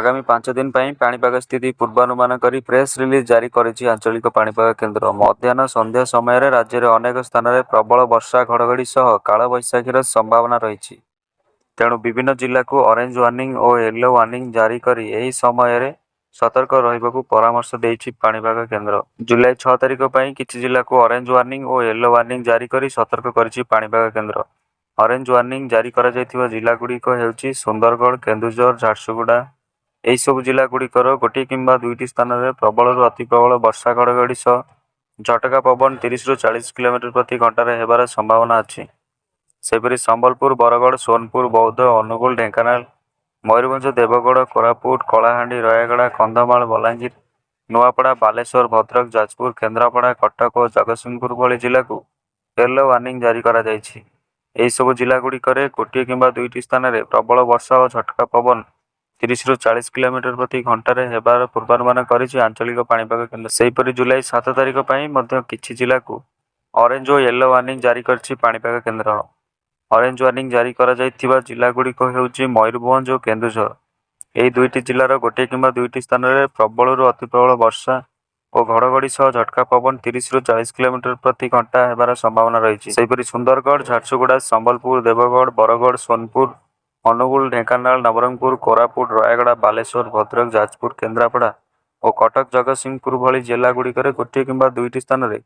ଆଗାମୀ 5 ଦିନ ପାଇଁ ପାଣିପାଗ ସ୍ଥିତି ପୂର୍ବାନୁମାନ କରି ପ୍ରେସ୍ ରିଲିଜ୍ ଜାରି କରିଛି ଆଞ୍ଚଳିକ ପାଣିପାଗ କେନ୍ଦ୍ର। ମଧ୍ୟାହ୍ନ ସନ୍ଧ୍ୟା ସମୟରେ ରାଜ୍ୟରେ ଅନେକ ସ୍ଥାନରେ ପ୍ରବଳ ବର୍ଷା ଘଡ଼ଘଡ଼ି ସହ କାଳବୈଶାଖୀର ସମ୍ଭାବନା ରହିଛି। ତେଣୁ ବିଭିନ୍ନ ଜିଲ୍ଲାକୁ ଅରେଞ୍ଜ ୱାର୍ଣ୍ଣିଂ ଓ ୟେଲୋ ୱାର୍ଣ୍ଣିଂ ଜାରି କରି ଏହି ସମୟରେ ସତର୍କ ରହିବାକୁ ପରାମର୍ଶ ଦେଇଛି ପାଣିପାଗ କେନ୍ଦ୍ର। ଜୁଲାଇ 6 ତାରିଖ ପାଇଁ କିଛି ଜିଲ୍ଲାକୁ ଅରେଞ୍ଜ ୱାର୍ଣ୍ଣିଂ ଓ ୟେଲୋ ୱାର୍ଣ୍ଣିଂ ଜାରି କରି ସତର୍କ କରିଛି ପାଣିପାଗ କେନ୍ଦ୍ର। ଅରେଞ୍ଜ ୱାର୍ଣ୍ଣିଂ ଜାରି କରାଯାଇଥିବା ଜିଲ୍ଲାଗୁଡ଼ିକ ହେଉଛି ସୁନ୍ଦରଗଡ଼, କେନ୍ଦୁଝର, ଝାରସୁଗୁଡ଼ା। ଏହିସବୁ ଜିଲ୍ଲାଗୁଡ଼ିକର ଗୋଟିଏ କିମ୍ବା ଦୁଇଟି ସ୍ଥାନରେ ପ୍ରବଳରୁ ଅତି ପ୍ରବଳ ବର୍ଷା ଘଡ଼ଘଡ଼ି ସହ ଝଟକା ପବନ 30ରୁ 40 କିଲୋମିଟର ପ୍ରତି ଘଣ୍ଟାରେ ହେବାର ସମ୍ଭାବନା ଅଛି। ସେହିପରି ସମ୍ବଲପୁର, ବରଗଡ଼, ସୋନପୁର, ବୌଦ୍ଧ, ଅନୁଗୁଳ, ଢେଙ୍କାନାଳ, ମୟୂରଭଞ୍ଜ, ଦେବଗଡ଼, କୋରାପୁଟ, କଳାହାଣ୍ଡି, ରାୟଗଡ଼ା, କନ୍ଧମାଳ, ବଲାଙ୍ଗୀର, ନୂଆପଡ଼ା, ବାଲେଶ୍ୱର, ଭଦ୍ରକ, ଯାଜପୁର, କେନ୍ଦ୍ରାପଡ଼ା, କଟକ ଓ ଜଗତସିଂହପୁର ଭଳି ଜିଲ୍ଲାକୁ ୟେଲୋ ୱାର୍ଣ୍ଣିଂ ଜାରି କରାଯାଇଛି। ଏହିସବୁ ଜିଲ୍ଲାଗୁଡ଼ିକରେ ଗୋଟିଏ କିମ୍ବା ଦୁଇଟି ସ୍ଥାନରେ ପ୍ରବଳ ବର୍ଷା ଓ ଝଟକା ପବନ 30ରୁ 40 କିଲୋମିଟର ପ୍ରତି ଘଣ୍ଟାରେ ହେବାର ପୂର୍ବାନୁମାନ କରିଛି ଆଞ୍ଚଳିକ ପାଣିପାଗ କେନ୍ଦ୍ର। ସେହିପରି ଜୁଲାଇ 7 ତାରିଖ ପାଇଁ ମଧ୍ୟ କିଛି ଜିଲ୍ଲାକୁ ଅରେଞ୍ଜ ଓ ୟେଲୋ ୱାର୍ଣ୍ଣିଂ ଜାରି କରିଛି ପାଣିପାଗ କେନ୍ଦ୍ର। ଅରେଞ୍ଜ ୱାର୍ଣ୍ଣିଂ ଜାରି କରାଯାଇଥିବା ଜିଲ୍ଲାଗୁଡ଼ିକ ହେଉଛି ମୟୂରଭଞ୍ଜ ଓ କେନ୍ଦୁଝର। ଏହି ଦୁଇଟି ଜିଲ୍ଲାର ଗୋଟିଏ କିମ୍ବା ଦୁଇଟି ସ୍ଥାନରେ ପ୍ରବଳରୁ ଅତି ପ୍ରବଳ ବର୍ଷା ଓ ଘଡ଼ଘଡ଼ି ସହ ଝଟକା ପବନ 30ରୁ 40 କିଲୋମିଟର ପ୍ରତି ଘଣ୍ଟା ହେବାର ସମ୍ଭାବନା ରହିଛି। ସେହିପରି ସୁନ୍ଦରଗଡ଼, ଝାରସୁଗୁଡ଼ା, ସମ୍ବଲପୁର, ଦେବଗଡ଼, ବରଗଡ଼, ସୋନପୁର, ଅନୁଗୁଳ, ଢେଙ୍କାନାଳ, ନବରଙ୍ଗପୁର, କୋରାପୁଟ, ରାୟଗଡ଼ା, ବାଲେଶ୍ୱର, ଭଦ୍ରକ, ଯାଜପୁର, କେନ୍ଦ୍ରାପଡ଼ା ଓ କଟକ ଜଗତସିଂହପୁର ଭଳି ଜିଲ୍ଲାଗୁଡ଼ିକରେ ଗୋଟିଏ କିମ୍ବା ଦୁଇଟି ସ୍ଥାନରେ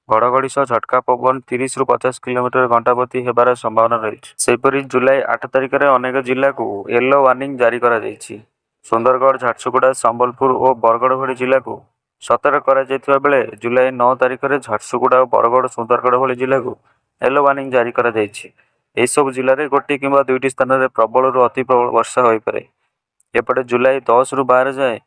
ଘଡ଼ଘଡ଼ି ସହ ଝଟକା ପବନ 30ରୁ 50 କିଲୋମିଟର ଘଣ୍ଟା ପ୍ରତି ହେବାର ସମ୍ଭାବନା ରହିଛି। ସେହିପରି ଜୁଲାଇ 8 ତାରିଖରେ ଅନେକ ଜିଲ୍ଲାକୁ ୟେଲୋ ୱାର୍ଣ୍ଣିଂ ଜାରି କରାଯାଇଛି। ସୁନ୍ଦରଗଡ଼, ଝାରସୁଗୁଡ଼ା, ସମ୍ବଲପୁର ଓ ବରଗଡ଼ ଭଳି ଜିଲ୍ଲାକୁ ସତର୍କ କରାଯାଇଥିବା ବେଳେ ଜୁଲାଇ 9 ତାରିଖରେ ଝାରସୁଗୁଡ଼ା ଓ ବରଗଡ଼, ସୁନ୍ଦରଗଡ଼ ଭଳି ଜିଲ୍ଲାକୁ ୟେଲୋ ୱାର୍ଣ୍ଣିଂ ଜାରି କରାଯାଇଛି। ଏହିସବୁ ଜିଲ୍ଲାରେ ଗୋଟିଏ କିମ୍ବା ଦୁଇଟି ସ୍ଥାନରେ ପ୍ରବଳରୁ ଅତି ପ୍ରବଳ ବର୍ଷା ହୋଇପାରେ। ଏପଟେ ଜୁଲାଇ 10ରୁ 12 ଯାଏଁ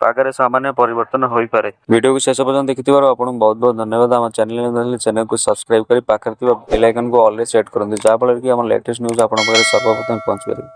ପାଗରେ ସାମାନ୍ୟ ପରିବର୍ତ୍ତନ ହୋଇପାରେ। ଭିଡ଼ିଓକୁ ଶେଷ ପର୍ଯ୍ୟନ୍ତ ଦେଖିଥିବାରୁ ଆପଣଙ୍କୁ ବହୁତ ବହୁତ ଧନ୍ୟବାଦ। ଆମ ଚ୍ୟାନେଲ ଚ୍ୟାନେଲକୁ ସବସ୍କ୍ରାଇବ୍ କରି ପାଖରେ ଥିବା ବେଲ୍ ଆଇକନକୁ ଅଲରେ ସେଟ୍ କରନ୍ତୁ, ଯାହାଫଳରେ କି ଆମ ଲେଟେଷ୍ଟ ନ୍ୟୁଜ୍ ଆପଣଙ୍କ ପାଖରେ ସର୍ବପ୍ରଥମେ ପହଞ୍ଚିପାରିବ।